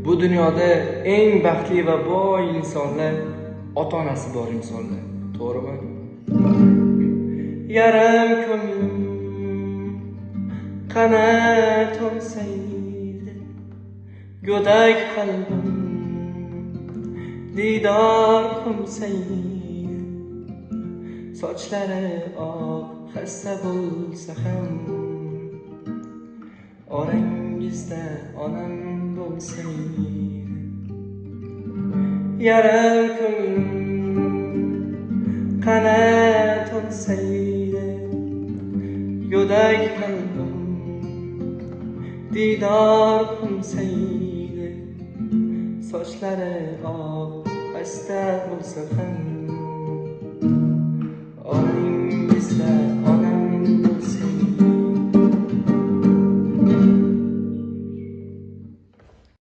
Bu dunyoda eng baxtli va boy insonlar ota-onasi bor insonlar, to'g'rimi? Yaram ko'nglim qanot olsaydi, go'dak qalbim diydor qo'msaydi, sochlari oq xasta bo'lsa ham orangizda onam bo'lsaydi. Yaram ko'nglim qanot olsaydi, go'dak qalbim diydor qo'msaydi, sochlari oq xasta bo'lsa ham